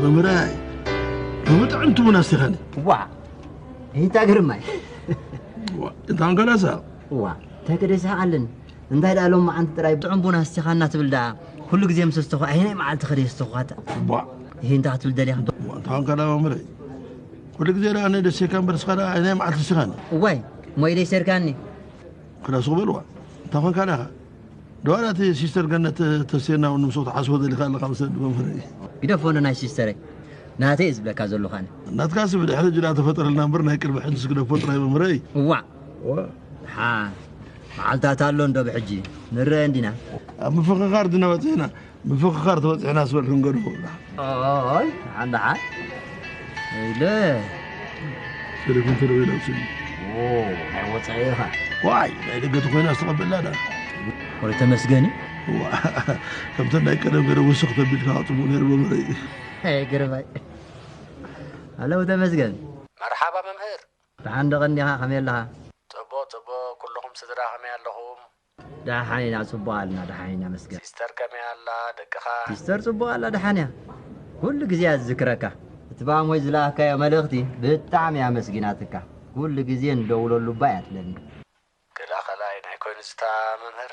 መምህራይ፣ ብጣዕሚ ትቡን ኣስቲኻኒ። ዋ፣ ይታ ግርማይ። ዋ፣ እንታን ከላሳ? ዋ፣ እንታይ ክደስሓ ኣለኒ? እንታይ ደኣ ሎም መዓንቲ ጥራይ ብጥዑም ቡን ኣስቲኻና ትብል ደኣ? ኩሉ ግዜ ምስ ኣስተኹ፣ ኣይ ናይ መዓልቲ ከደይ ኣስተኹኻታ? ዋ፣ ይሄ እንታይ ክትብል ደሊኻ? ዋ፣ እንታን ከላ መምህራይ? ኩሉ ግዜ ደኣ ኣነ ደሴካ እምበር፣ እስኻ ደኣ ኣይ ናይ መዓልቲ ኣስቲኻኒ። እዋይ፣ ሞይ ደይ ሰርካኒ። ክላሱ ክበልዋ። እንታይ ኾንካ ደኻ? ደዋላ እቲ ሲስተር ገነት ተስቴና እውን ምስኡ ትሓስቦ ደሊኻ ኣለኻ መሰለኒ መምህረይ። ግደፎ ናይ ሲስተረይ። ናተይ እየ ዝብለካ ዘለኹ ኣነ። ናትካሲ ብድሕሪ ሕጂ ደኣ ተፈጠረልና እምበር ናይ ቅድሚ ሕጂስ ግደፎ ጥራይ መምህረይ። እዋእ። እዋ። ሓ መዓልታት ኣሎ እንዶ ብሕጂ ንረአ እንዲና። ኣብ ምፍኽኻር ድና በጺሕና። ምፍኽኻር ተበጺሕና ስበል ክንገድፎ። ኦይ ሓንዳ ሓ ኢለ ቴሌፎን ተደዊላ ውስኒ። ናይ ወፃኢ ኢኻ። ዋይ ናይ ደገ ተኾይና ዝተቐበላ ዳ። ወረ ተመስገን እዩ። ከምተ ናይ ቀደም ገለ ውስኽ ተቢልካ ጽቡቕ ነይሩ መምህረይ። ግርባይ ኣለዉ ተመስገን። መርሓባ መምህር። ደሓን ዶ ቀኒኻ ከመይ ኣለኻ? ጽቡቕ ጽቡቕ ኩልኹም ስድራ ከመይ ኣለኹም? ደሓን ኢና ጽቡቕ ኣልና ደሓን ኢና መስገን። ሲስተር ከመይ ኣላ ደቅኻ? ሲስተር ጽቡቕ ኣላ ደሓን እያ። ኩሉ ግዜ እያ ዝዝክረካ። እቲ ባሞይ ዝለኣካዮ መልእኽቲ ብጣዕሚ እያ ኣመስጊናትካ። ኩሉ ግዜ ንደውለሉ እባ እያ ትለኒ። ክላ ኸላይ ናይ ኮይኑ ዝታ መምህር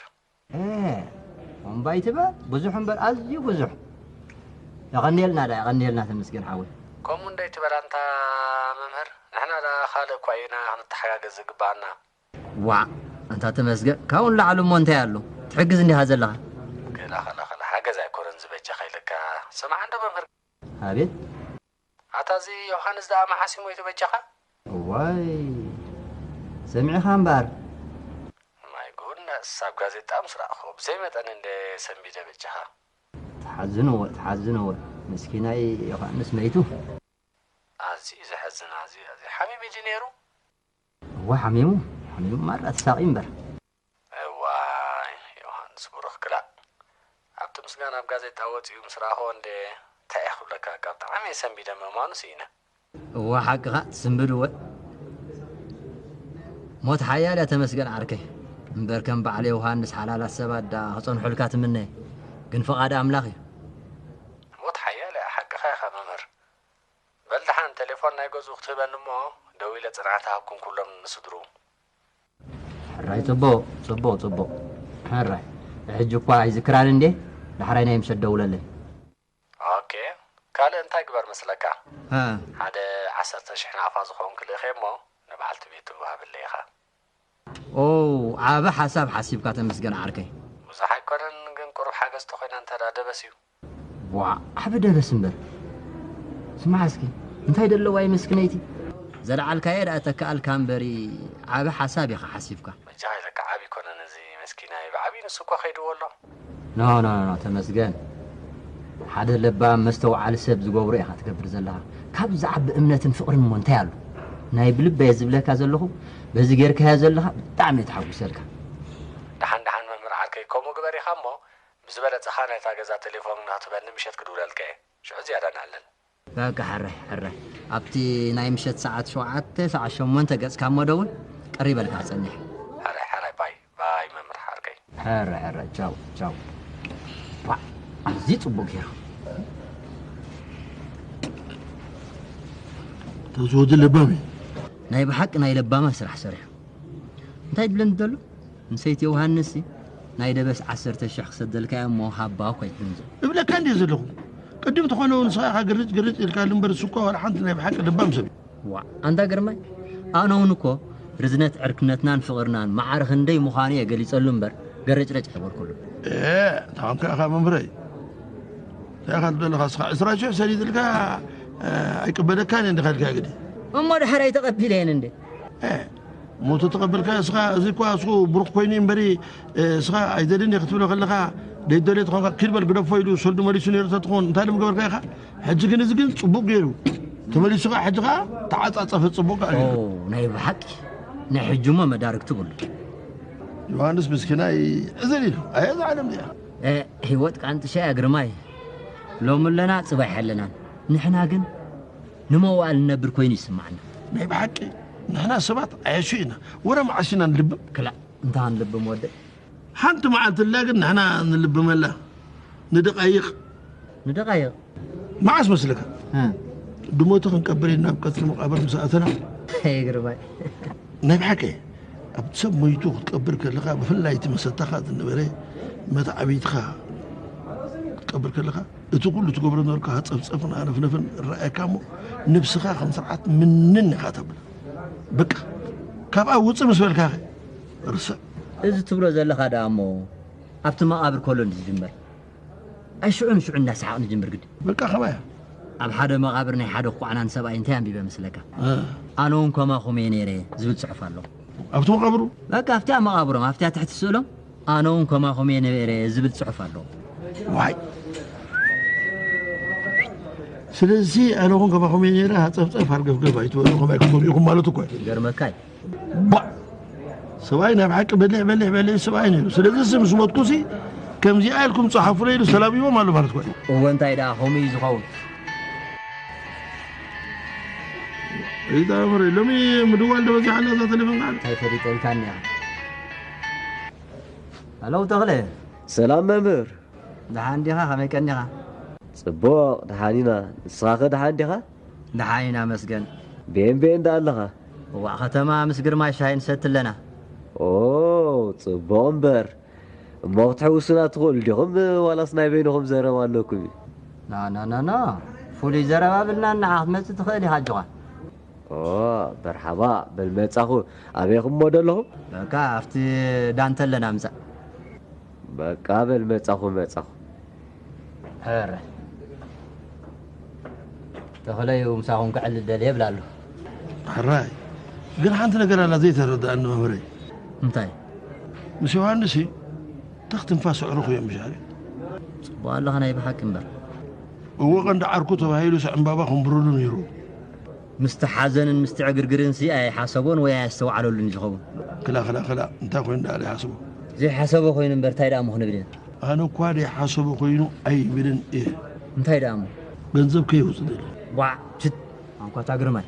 እምባይ ትበል ብዙሕ እምበር ኣዝዩ ብዙሕ። የቐንየልና ዳ የቐንየልና ተመስገን ሓወይ። ከምኡ እንዳይ ትበል ኣንታ መምህር ንሕና ዳ ካልእ እኳ ኢና ክንተሓጋገዝ ዝግባኣና። ዋዕ ኣንታ ተመስገን ካብኡ ንላዕሊ እሞ እንታይ ኣሎ ትሕግዝ እንዲኻ ዘለኻ። ክላ ኸላ ኸላ ሓገዝ ኣይኮነን ዝበጃኻ ኢለካ። ስማዕ እንዶ መምህር። ኣቤት። ኣታ እዚ ዮሃንስ ደኣ መዓስ እዩ ሞይቱ በጃኻ? እዋይ ሰሚዕኻ እምበኣር። My goodness ኣብ ጋዜጣ ምስ ረኣኹ ብዘይ መጠን እንደ ሰንቢደ በጃኻ። ትሓዝን እወ ትሓዝን እወ ምስኪናይ ዮሃንስ መይቱ። ኣዝዩ ዘሕዝን ኣዝዩ ኣዝዩ ሓሚሙ ድዩ ነይሩ? እወ ሓሚሙ ሓሚሙ ማራ ተሳቒ እምበር። እዋይ ዮሃንስ ብሩኽ ክላእ ኣብቲ ምስጋና ኣብ ጋዜጣ ወፂኡ ምስ ረኣኽዎ እንደ እንታይ እየ ክብለካ እካ ብጣዕሚ እየ ሰንቢደ ምእማኑ ስኢነ። እወ ሓቅኻ ትስንብድ እወ ሞት ሓያል እያ ተመስገን ዓርከይ እምበር ከም በዓል ዮሃንስ ሓላላት ሰባት ዳ ክፀንሑልካ ትምነ ግን ፍቓድ ኣምላኽ እዩ። ሞት ሓያል እያ ሓቅኻ ኢኻ መምህር። በል ደሓን ቴሌፎን ናይ ገዝኡ ክትህበኒ እሞ ደዊለ ጽንዓት ሃብኩም ኩሎም ንስድርኡ። ሕራይ ጽቡቕ ጽቡቕ ጽቡቕ ሕራይ ሕጂ እኳ ኣይዝክራን እንዴ ዳሕራይ ናይ ምሸት ደውለለይ። ኦኬ ካልእ እንታይ ግበር መስለካ ሓደ ዓሰርተ ሽሕ ናቕፋ ዝኸውን ክልእኸ እሞ ንበዓልቲ ቤቱ ሃብለይ ኢኻ። ኦ ዓቢ ሓሳብ ሓሲብካ ተመስገን ዓርከይ። ብዙሕ ኣይኮነን ግን ቁሩብ ሓገዝ ተኾይና እንተ ደኣ ደበስ እዩ። ዋእ ዓቢ ደበስ እምበር። ስማዕ እስኪ እንታይ ደለዋ እያ መስክነይቲ። ዘልዓልካዮ ደኣ ተከኣልካ እምበሪ ዓቢ ሓሳብ ኢኻ ሓሲብካ። በጃኻ ኢለካ ዓቢ ኣይኮነን እዚ መስኪናይ ብዓብዩ ንሱ እኮ ከይድዎ ኣሎ። ኖ ኖ ኖ ተመስገን ሓደ ለባም መስተውዓሊ ሰብ ዝገብሮ ኢኻ ትገብር ዘለኻ ካብ ዝዓቢ እምነትን ፍቕርን እሞ እንታይ ኣሎ ናይ ብልበየ ዝብለካ ዘለኹ በዚ ጌርካዮ ዘለኻ ብጣዕሚ እየ ተሓጒሰልካ ደሓን ደሓን መምህር ዓርከይ ከምኡ ግበር ኢኻ እሞ ብዝበለጸኻ ናይታ ገዛ ቴሌፎን ንኽትህበኒ ምሸት ክድውለልካ እየ ሽዑ ዝያዳ ንዕለል በቃ ሕራይ ሕራይ ኣብቲ ናይ ምሸት ሰዓት ሸውዓተ ሰዓት ሸሞንተ ገጽካ እሞ ደውል ቅሪ በልካ ጸኒሕ ሕራይ ሕራይ ባይ ባይ መምህር ሓርከይ ሕራይ ሕራይ ቻው ቻው ዋ ኣዝዩ ጽቡቅ ገይሩ ተዝወዲ ለባም እዩ ናይ ብሓቂ ናይ ለባማ ስራሕ ሰሪሑ እንታይ ትብለኒ ዘሎ ንሰይቲ ዮሃንስ ናይ ደበስ ዓሰርተ ሽሕ ክሰደልካዮ እሞ ሃባ እኮ ኣይትብልን ዘሎ እብለካ እንድየ ዘለኹ ቅድም ተኾነ ንስኻ ኢኻ ግርጭ ግርጭ ኢልካሉ እምበር እሱ እኮ ዋላ ሓንቲ ናይ ብሓቂ ለባም ሰብ እዩ። ዋእ ኣንታ ግርማይ ኣነ እውን እኮ ርዝነት ዕርክነትናን ፍቕርናን መዓረ ክንደይ ምዃኑ እየ ገሊጸሉ እምበር ገረጭረጭ ኣይበልኩሉን። እታ ከምካ ኢኻ መምህረይ እንታይ ኢኻ ትብል ዘለኻ እስኻ ዕስራ ሽሕ ሰዲድልካ ኣይቅበለካን እየ እንዲኻ ኢልካ ግዲ። እሞ ድሕረይ ተቐቢለየን እንዴ። ሞቶ ተቐበልካ እስኻ እዚ እኳ እስኹ ብሩኽ ኮይኑ እምበሪ እስኻ ኣይደልን እየ ክትብሎ ከለኻ ደይደልዮ ተኾንካ ኪድ በል ግደፎ ኢሉ ሰልዱ መሊሱ ነይሩ ተትኾን እንታይ ደም ገበርካ ኢኻ ሕጂ ግን እዚ ግን ጽቡቕ ገይሩ ተመሊሱ ኸዓ ሕጂ ኸዓ ተዓጻጸፈ ጽቡቕ ከኣ ገይሩ ናይ ብሓቂ ናይ ሕጂ እሞ መዳርግ ትብሉ ዮሃንስ ምስኪናይ ዕዝል ኢሉ ኣየ እዛ ዓለም እዚኣ ህይወት ቃንጥሻ እያ ግርማይ ሎሚ ኣለና ጽባሕ ኣለናን ንሕና ግን ንመዋእል ንነብር ኮይኑ ይስማዓና ናይ ብሓቂ ንሕና ሰባት ዓያሹ ኢና ወረ መዓስ ኢና ንልብም ክላእ እንታ ንልብም ወደይ ሓንቲ መዓልቲ ኣላ ግን ንሕና ንልብመላ ንደቃይቕ ንደቃይቕ መዓስ መስለካ ድሞቲ ክንቀብር ኢና ኣብ ቀጽሪ መቓብር ምስ ኣተና። ይግርማይ። ናይ ብሓቂ ኣብቲ ሰብ ሞይቱ ክትቀብር ከለኻ፣ ብፍላይ እቲ መሰታኻ ዝነበረ መተዓብይትኻ ክትቀብር ከለኻ፣ እቲ ኩሉ ትገብሮ ነበርካ ጸፍጸፍን ኣነፍነፍን ረኣየካ እሞ፣ ነብስኻ ከም ስርዓት ምንን ኢኻ ተብል። በቃ ካብኣ ውጽእ ምስ በልካ ርሰዕ። እዚ ትብሎ ዘለኻ ደኣ እሞ ኣብቲ መቓብር ከሎ እንዲ ዝጅመር። ኣይ ሽዑ ንሽዑ እናሰሓቕ ንጅምር ግዲ። በቃ ከማያ። ኣብ ሓደ መቓብር ናይ ሓደ ኳዕናን ሰብኣይ እንታይ ኣንቢበ መስለካ? እ። ኣነ እውን ከማኹም እየ ነይረ ዝብል ጽሑፍ ኣሎ። ኣብቲ መቓብሩ? በቃ ኣብቲኣ መቓብሮም፣ ኣብቲኣ ትሕቲ ስእሎም ኣነ እውን ከማኹም እየ ነይረ ዝብል ጽሑፍ ኣሎ። ዋይ። ስለዚ ኣነ እውን ከማኹም እየ ነይረ፣ ሃጸፍጸፍ ሃርገፍገፍ ኣይትበሉ፣ ከማይ ክትበሉ ኢኹም ማለት እኮ እዩ። ገርመካይ። ባ! ሰብኣይ ናይ ብሓቂ በሊሕ፣ በሊሕ፣ በሊሕ ሰብኣይ ነይሩ። ስለዚ ሲ ምስ ሞትኩሲ ከምዚኣ ኢልኩም ጸሓፉለይ ኢሉ ሰላም ይቦም ኣሎ ማለት እኮ እዩ። እወ፣ እንታይ ደኣ ከምኡ እዩ ዝኸውን። ሪታ መረ፣ ሎሚ ምድዋል ዶ በዚሓ ኣላ እዛ ቴሌፎን ከኣ? እንታይ ፈሊጠ ኢልካኒ ኢኻ። ሃሎ ተኽለ። ሰላም መምህር። ደሓን ዲኻ? ከመይ ቀኒኻ? ጽቡቕ፣ ደሓን ኢና። ንስኻኸ ደሓን ዲኻ? ደሓን ኢና መስገን። ቤን ቤን ደኣ ኣለኻ? እዋእ፣ ከተማ ምስ ግርማይ ሻሂ ንሰቲ ኣለና። ኦ፣ ጽቡቕ እምበር። እሞ ክትሕውሱና ትኽእሉ ዲኹም? ዋላስ ናይ በይንኹም ዘረባ ኣለኩም እዩ? ና፣ ና፣ ና፣ ና። ፍሉይ ዘረባ ብልና፣ ንዓ ክትመጽእ ትኽእል ኢኻ ኣጆኻ። ኦ፣ መርሓባ፣ በል መጻኹ። ኣበይኹም እሞ ደለኹም? በቃ፣ ኣብቲ ዳንተ ኣለና ምጻእ። በቃ፣ በል መጻኹ፣ መጻኹ። ሕረ። ተኽለዩ ምሳኹም ክዕልል ደልየ ይብል ኣሎ። ሕራይ፣ ግን ሓንቲ ነገር ኣላ ዘይተረድኣኒ መምህረይ። እንታይ? ምስ ዮሃንስ እዩ፣ ተኽ ትንፋስ ኣዕሩኹ እዮም ምሻል። ጽቡቕ ኣለኻ ናይ ብሓቂ እምበር። እዎ፣ ቀንዲ ዓርኩ ተባሂሉ ዕምባባ ከምብረሉ ነይሩ። ምስቲ ሓዘንን ምስቲ ዕግርግርን ሲ ኣይሓሰቦን ወይ ኣየስተውዓለሉን እዩ ዝኸውን። ክላ፣ ክላ፣ ክላ፣ እንታይ ኮይኑ ደኣ ዘይሓስቦ? ዘይሓሰቦ ኮይኑ እምበር እንታይ ደኣ እሞ ክንብል ኢና? ኣነ እኳ ዘይሓሰቦ ኮይኑ ኣይብልን እየ። እንታይ ደኣ እሞ? ገንዘብ ከይወስደሉ። ዋዕ፣ ችት፣ ኣንኳታ ግርማይ።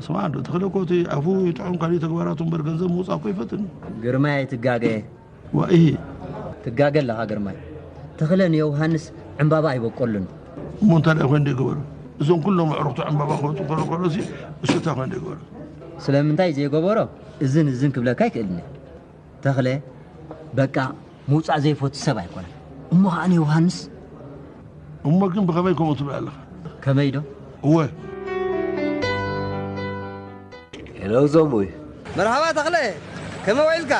ስማዕ እንዶ፣ ተኽለ እኮ እቲ ኣፉ ይጥዑም፣ ካልእ ተግባራቱ እምበር ገንዘብ ምውጻእ እኮ ይፈትን። ግርማይ ኣይትጋገ። ዋኢ። ትጋገ ኣለኻ ግርማይ። ተኽለ ንዮውሃንስ ዕምባባ ኣይበቆሉን። እሞ እንታይ ደኣ ኮይኑ ደይገበሮ? እዞም ኩሎም ኣዕሩኽቱ ዕምባባ ክወጡ ከሎ ከሎ ሲ እሱ እንታይ ኮይኑ ደይገበሮ? ስለምንታይ ዘይገበሮ እዝን እዝን ክብለካ ኣይክእልን እየ። ተኽለ በቃ ምውጻእ ዘይፈቱ ሰብ ኣይኮነን። እሞ ኸኣ ንዮውሃንስ? እሞ ግን ብኸመይ ከምኡ ትብል ኣለኻ? ከመይ ዶ? እወ። ሄሎ ዞሙይ። መርሓባ ተኽለ፣ ከመይ ውዒልካ?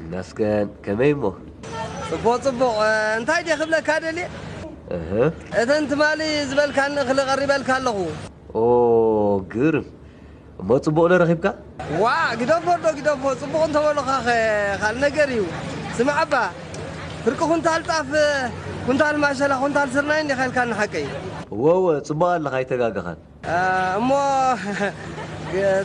ይመስገን፣ ከመይ እሞ? ጽቡቕ፣ ጽቡቕ። እ፣ እንታይ ድየ ክብለካ ደልየ? እህ። እተን ትማሊ ዝበልካኒ እኽሊ ቀሪበልካ ኣለኹ። ኦ፣ ግርም። እሞ ጽቡቕ ዶ ረኺብካ? ዋእ፣ ግደፎ ዶ ግደፎ፣ ጽቡቕ እንተበሉኻኸ ካልእ ነገር እዩ። ስማዕ እባ፣ ፍርቂ ኩንታል ጣፍ፣ ኩንታል ማሸላ፣ ኩንታል ስርናይ እንዲኻ ኢልካኒ ሓቀይ? እወ፣ እወ፣ ጽቡቕ ኣለኻ፣ ኣይተጋገኻን። እ፣ እሞ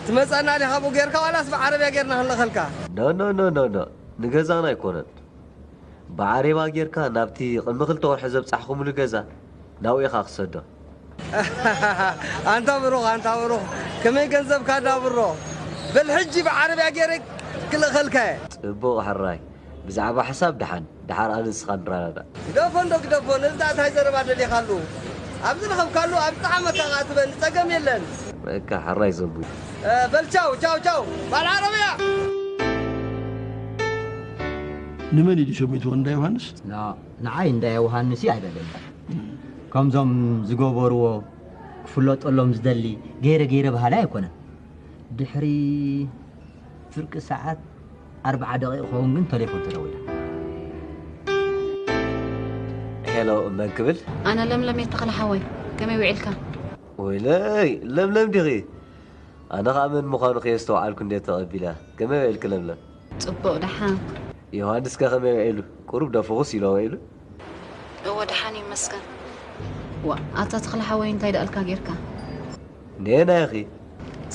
ትመጸና ዲኻ ብኡ ጌርካ ዋላስ ብዓረብያ ጌርና ክንልእኸልካ? ኖ፣ ኖ፣ ኖ፣ ኖ፣ ኖ። ንገዛና ኣይኮነን። ብዓሬባ ጌርካ ናብቲ ቅድሚ ክልተ ወርሒ ዘብጻሕኹምሉ ገዛ ናብኡ ኢኻ ክሰዶ። ኣንታ ብሩኽ፣ ኣንታ ብሩኽ፣ ከመይ ገንዘብካ እንዳ ብሮ። በል ሕጂ ብዓረብያ ጌረ ክልእኸልካ እየ። ጽቡቕ ሕራይ። ብዛዕባ ሕሳብ ደሓን፣ ደሓር ኣነ ንስኻ ንረዳዳእ። ግደፎ እንዶ ግደፎ፣ ነዚ ደኣ እንታይ ዘረባ ደሊኻሉ? ኣብ ዝረኸብካሉ ኣብ ዝጠዓመካ ከኣ ትበኒ፣ ጸገም የለን። በቃ ሕራይ ዘንቡይ። እ፣ በል ቻው፣ ቻው፣ ቻው። በል ዓረብያ። ንመን እዩ ሸሚትዎ? እንዳ ዮሃንስ? ኖ፣ ንዓይ እንዳ ዮሃንስ እዩ ኣይበለኒ። ከምዞም ዝገበርዎ ክፍለጠሎም ዝደሊ ገይረ ገይረ በሃላይ ኣይኮነን። ድሕሪ ፍርቂ ሰዓት ኣርብዓ ደቂቕ ክኸውን ግን ተሌፎን ተደዊላ። ሄሎ፣ መን ክብል? ኣነ ለምለም እየ ተኽለ ሓወይ፣ ከመይ ውዒልካ? ወይለይ፣ ለምለም ዲኺ? ኣነ ኸኣ መን ምዃኑ ከየስተውዓልኩ እንዴ ተቐቢላ። ከመይ ውዒልኪ ለምለም? ጽቡቕ፣ ደሓን። ዮሃንስ ከ ከመይ ውዒሉ? ቁሩብ ዶ ፍኹስ ኢሉ ውዒሉ? እወ፣ ደሓን ይመስገን። ዋ፣ ኣታ ተኽለ ሓወይ እንታይ ደኣልካ ጌርካ? ነየናይ ኢኺ?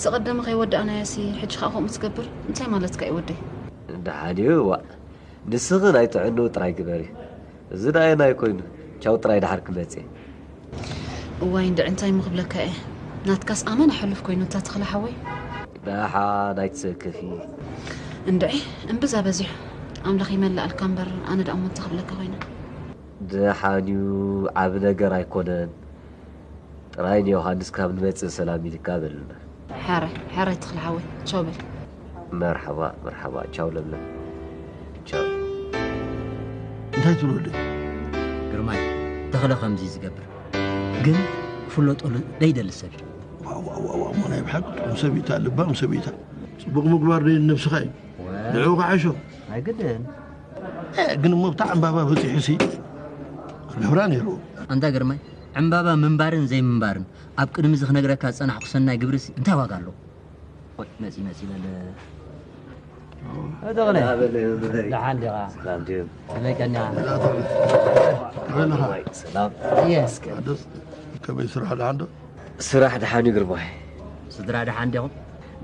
ዝቐደመ ከይወዳእናዮሲ፣ ሕጂ ኸኣ ከምኡ ትገብር? እንታይ ማለትካ እዩ ወደይ? ደሓን እዩ፣ ዋእ። ንስኺ ናይ ጥዕንኡ ጥራይ ግበሪ። እዚ ደኣ ኣየናይ ኮይኑ? ቻው ጥራይ ደሓር ክመጽእ። እዋይ እንድዒ እንታይ እሞ ክብለካ እየ። ናትካስ ኣመና ሕሉፍ ኮይኑ እታ ተኽለ ሓወይ። ደሓን ኣይትሰክፊ። እንድዒ እምብዛ በዚሑ። ኣምላኽ ይመልኣልካ እምበር ኣነ ደኣ እሞ እንታይ ክብለካ ኮይነ። ደሓን እዩ፣ ዓቢ ነገር ኣይኮነን። ጥራይ ንዮሃንስ ካብ ንመጽእ ሰላም ኢልካ በልና። ሕራይ፣ ሕራይ ተኽለ ሓወይ፣ ቻው በል። መርሓባ፣ መርሓባ፣ ቻው ለምለም። ቻው። እንታይ ትብሉ ወደይ? ግርማይ፣ ተኽለ ከምዚ ዝገብር ግን ክፍለጠሉ ደይደሊ ሰብ እዩ። ዋው፣ ዋው፣ ዋው፣ ዋው፣ እሞ ናይ ብሓቂ ጥዑም ሰብ እዩ፣ ልባም ሰብ እዩ። ጽቡቕ ምግባር ደይ ነብስኻ እዩ። ወ- ንዕኡ ክዓሾ። ኣይግድን። እ፣ ግን እሞ ብታ ዕምባባ በጺሑሲ ክገብራ ነይሩ። ኣንታ ግርማይ፣ ዕምባባ ምንባርን ዘይምንባርን ኣብ ቅድሚ እዚ ክነግረካ ዝጸናሕኩ ሰናይ ግብርሲ እንታይ ዋጋ ኣለዎ? ወይ፣ መጺ፣ መጺ በለ። ኣቶ ተኽለ፣ ደሓን ዲኻ? ሰላም ድዩ? ከመይ ቀኒኻ? ሰላም። እየ። ከመይ ስራሕ ደሓን ዶ? ስራሕ ደሓን እዩ ግርማይ። ስድራ ደሓን ዲኹም?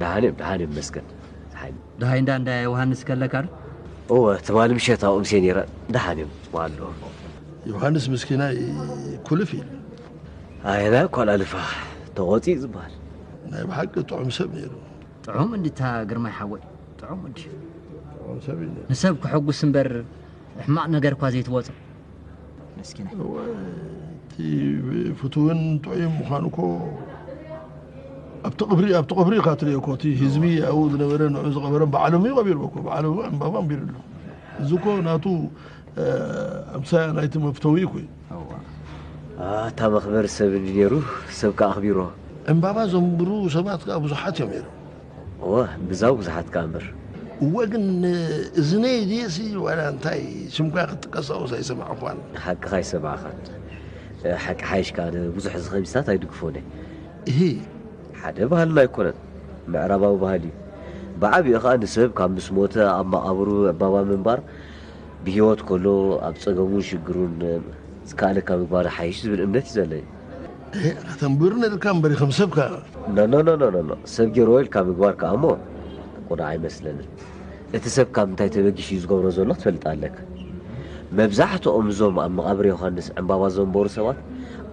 ደሓን እዮም፣ ደሓን እዮም ይመስገን። ደሓን እዮም። ደሃይ እንዳ፣ እንዳ ዮሃንስ ከለካ ዶ? እወ፣ ትማሊ ምሸት ኣብኡ ምሴ ነይረ። ደሓን እዮም፣ ጽቡቕ ኣለዉ። ዮሃንስ ምስኪናይ ኩልፍ ኢሉ። ኣየናይ ኣኳላልፋ፣ ተቖጺኡ ዝበሃል። ናይ ብሓቂ ጥዑም ሰብ ነይሩ። ጥዑም እንድታ ግርማይ ሓወይ፣ ጥዑም እንድዩ። ጥዑም ሰብ እዩ ነይሩ። ንሰብ ክሕጉስ እምበር ሕማቕ ነገር እኳ ዘይትወጾ። መስኪናይ። እወ፣ እቲ ፍቱውን ጥዑይን ምዃኑ እኮ ኣብቲ ቅብሪ፣ ኣብቲ ቅብሪ ኢኻ ትርእዮ እኮ። እቲ ህዝቢ ኣብኡ ዝነበረ ንዑ ዝቐበረ በዓሎም እዩ ቀቢርዎ እኮ። በዓሎም ዕምባባ ኣንቢሩሉ። እዚ እኮ ናቱ፣ እ፣ ኣምሳያ ናይቲ መፍተዊ እኮ እዩ። እዋ። ኣታ መኽበሪ ሰብ እንዲ ነይሩ፣ ሰብ ከኣ ኣኽቢሮ። ዕምባባ ዘንብሩ ሰባት ከኣ ብዙሓት እዮም ነይሮም። እወ፣ ብዛው ብዙሓት ከኣ እምበር። እወ፣ ግን እዝነይ ድየሲ ዋላ እንታይ ሽምኳ ክትጥቀስ ኣብኡስ ኣይሰማዕኳን። ሓቅኻ ኣይሰማዕኻን። ሓቂ ሓይሽ ከኣ ኣነ ብዙሕ እዚ ኸሚስታት ኣይድግፎን እየ። እሂ። ሓደ ባህልና ኣይኮነን። ምዕራባዊ ባህሊ እዩ። ብዓቢኡ ኸኣ ንሰብ ካብ ምስ ሞተ ኣብ መቓብሩ ዕምባባ ምንባር ብህይወት ከሎ ኣብ ጸገሙን ሽግሩን ዝከኣለካ ምግባር ይሓይሽ ዝብል እምነት እዩ ዘለኒ። እሄ፣ ኣታ ተንብር ነርካ እምበሪ ከም ሰብካ። ኖ፣ ኖ፣ ኖ፣ ኖ፣ ኖ፣ ኖ። ሰብ ገይርዎ ኢልካ ምግባር ከኣ እሞ ቁኑዕ ኣይመስለንን። እቲ ሰብ ካብ ምንታይ ተበጊሱ እዩ ዝገብሮ ዘሎ ክትፈልጥ ኣለካ። መብዛሕትኦም እዞም ኣብ መቓብር ዮሃንስ ዕምባባ ዘንበሩ ሰባት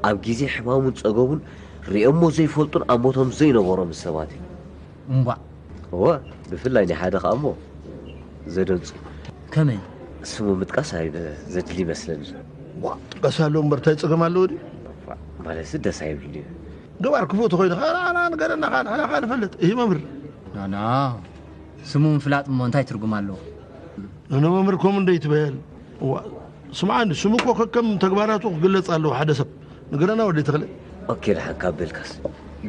ኣብ ግዜ ሕማሙን ጸገሙን ርእዮሞ ዘይፈልጡን ኣብ ሞቶም ዘይነበሮም ሰባት እዮም። እምቧእ። እወ፣ ብፍላይ ናይ ሓደ ከኣ እሞ ዘደንጹ። ከመይ? ስሙ ምጥቃስ ኣይ-፣ ዘድሊ ይመስለኒ። ዋ፣ ጥቃስ ኣለዎ እምበር እንታይ ጸገም ኣለዎ ድዩ? ዋ፣ ማለትሲ ደስ ኣይብልን እዩ። ገባር ክፉእ ተኾይኑ ኸዓ ንዓና ንገረና ኸዓ ንሕና ኸዓ ንፈልጥ። እሂ መምህር። ኖ፣ ኖ። ስሙ ምፍላጥ እሞ እንታይ ትርጉም ኣለዎ? ኖ፣ ኖ መምህር ከምኡ እንዶ ይትበል። ዋ፣ ስምዓኒ፣ ስሙ እኮ ከከም ተግባራቱ ክግለጽ ኣለዎ ሓደ ሰብ። ንገረና ወደይ ተኽለ። ኦኬ፣ ደሓን ካብ በልካስ።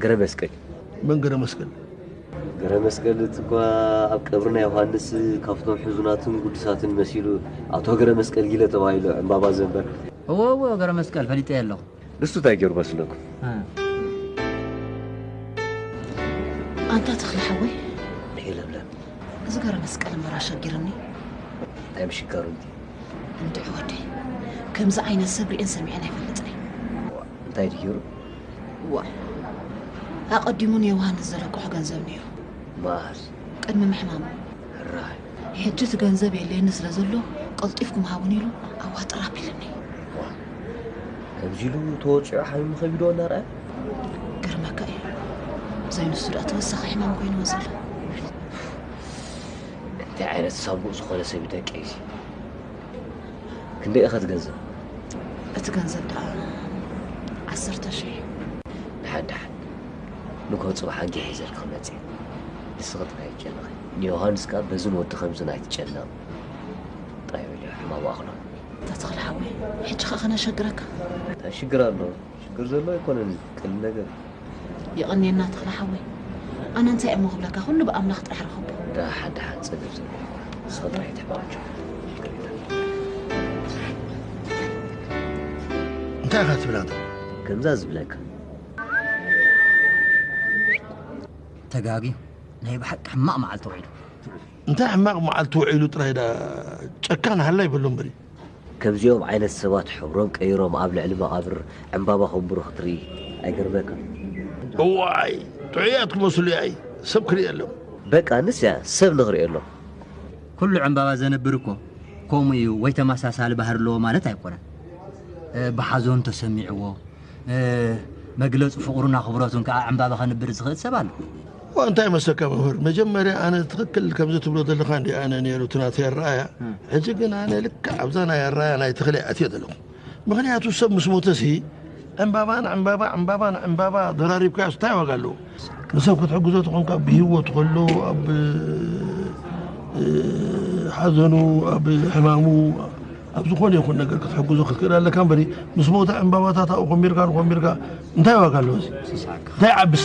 ገረመስቀል። መን ገረመስቀል? ገረመስቀል እቲ እኳ ኣብ ቀብሪ ናይ ዮሃንስ ካብቶም ሕዙናትን ግዱሳትን መሲሉ ኣቶ ገረመስቀል ጊለ ተባሂሉ ዕምባባ ዘንበር። እወ፣ እወ፣ ገረመስቀል ፈሊጠዮ ኣለኹ። ንሱ እንታይ ገይሩ መስለኩም? እ። ኣንታ ተኽለ ሓወይ። ንዒ ለምለም። እዚ ገረመስቀል እምበር ኣሸጊርኒ። እንታይ ምሽጋሩ እንዲ? እንድዒ ወደይ፣ ከምዚ ዓይነት ሰብ ርእየን ሰሚዐን ኣይፈልጥን እየ። እንታይ ድዩ ገይሩ? ዋ፣ ኣቐዲሙ ንዮሃንስ ዘለቅሖ ገንዘብ ነይሩ። መዓስ? ቅድሚ ምሕማሙ። ሕራይ። ሕጂ እቲ ገንዘብ የድልየኒ ስለ ዘሎ፣ ቀልጢፍኩም ሃቡኒ ኢሉ ኣዋ ጥራፕ ኢሉኒ። ዋ፣ ከምዚ ኢሉ ተወጺዑ ሓሚሙ ከቢድዎ እናረኣየ? ገርመካ እዩ። ዘይንሱ ደኣ ተወሳኺ ሕማም ኮይንዎ ዘሎ። እንታይ ዓይነት ሳቡእ ዝኾነ ሰብ እዩ ደቀይሲ? ክንደይ ኢኸ እቲ ገንዘብ? እቲ ገንዘብ ደኣ ዓሰርተ ሽሕ እዩ። ደሓን፣ ደሓን። ንግሆ ጽባሕ ኣጊሕ ሒዘልኪ ክመጽእ እየ። ንስኺ ጥራይ ኣይትጨነቒ። ንዮሃንስ ከኣ በዝን ወዲ ከምዝን ኣይትጨነቕ። ጥራይ በልዮ፣ ሕማሙ ኣኽሎ። ኣታ ተኽለ ሓወይ፣ ሕጂ ኸኣ ከነሸግረካ? እንታይ ሽግር ኣሎ? ሽግር ዘሎ ኣይኮነን፣ ቀሊል ነገር። የቐንየልና ተኽለ ሓወይ። ኣነ እንታይ እሞ ክብለካ፣ ኩሉ ብኣምላኽ ጥራሕ ርኸቦ። ደሓን፣ ደሓን፣ ጸገም ዘሎ ኣይኮነን። ንስኺ ጥራሕ ኣይትሕመቒ። እንታይ ኢኻ ትብል ኣንታ? ከምዛ ዝብለካ። ተጋግዩ፣ ናይ ብሓቂ ሕማቕ መዓልቲ ውዒሉ። እንታይ ሕማቕ መዓልቲ ውዒሉ ጥራይ ደኣ ጨካን ሃላይ በሎ እምበሪ። ከምዚኦም ዓይነት ሰባት ሕብሮም ቀይሮም ኣብ ልዕሊ መቓብር ዕምባባ ከንብሩ ክትርኢ ኣይገርመካን? እዋይ፣ ጥዑያት ክመስሉ እያ፣ ሰብ ክርእየሎም። በቃ፣ ንስያ ሰብ ንኽርእየሎም። ኩሉ ዕምባባ ዘንብር እኮ ከምኡ እዩ፣ ወይ ተመሳሳሊ ባህሪ ኣለዎ ማለት ኣይኮነን። እ፣ ብሓዘኑ ተሰሚዕዎ፣ እ፣ መግለጺ ፍቕሩን ኣኽብሮቱን ከኣ ዕምባባ ከንብር ዝኽእል ሰብ ኣሎ። ዋ፣ እንታይ መስለካ መምህር፣ መጀመርያ ኣነ ትኽክል ከምዚ ትብሎ ዘለኻ እንዲ ኣነ ነይሩ እቲ ናተይ ኣረኣያ። እም። ሕጂ ግን ኣነ ልክዕ ኣብዛ ናይ ኣረኣያ ናይ ተኽለ ኣትየ ዘለኹ። ምኽንያቱ ሰብ ምስ ሞተሲ ዕምባባ ንዕምባባ ዕምባባ ንዕምባባ ደራሪብካዮስ እንታይ ዋጋ ኣለዎ? ንሰብ ክትሕግዞ ተኾንካ ብህይወት ከሎ ኣብ ሓዘኑ ኣብ ሕማሙ ኣብ ዝኾነ ይኹን ነገር ክትሕግዞ ክትክእል ኣለካ እምበሪ ምስ ሞተ ዕምባባታት ኣብኡ ኮሚርካ ንኮሚርካ እንታይ ዋጋ ኣለዎ? እንታይ ዓብስ?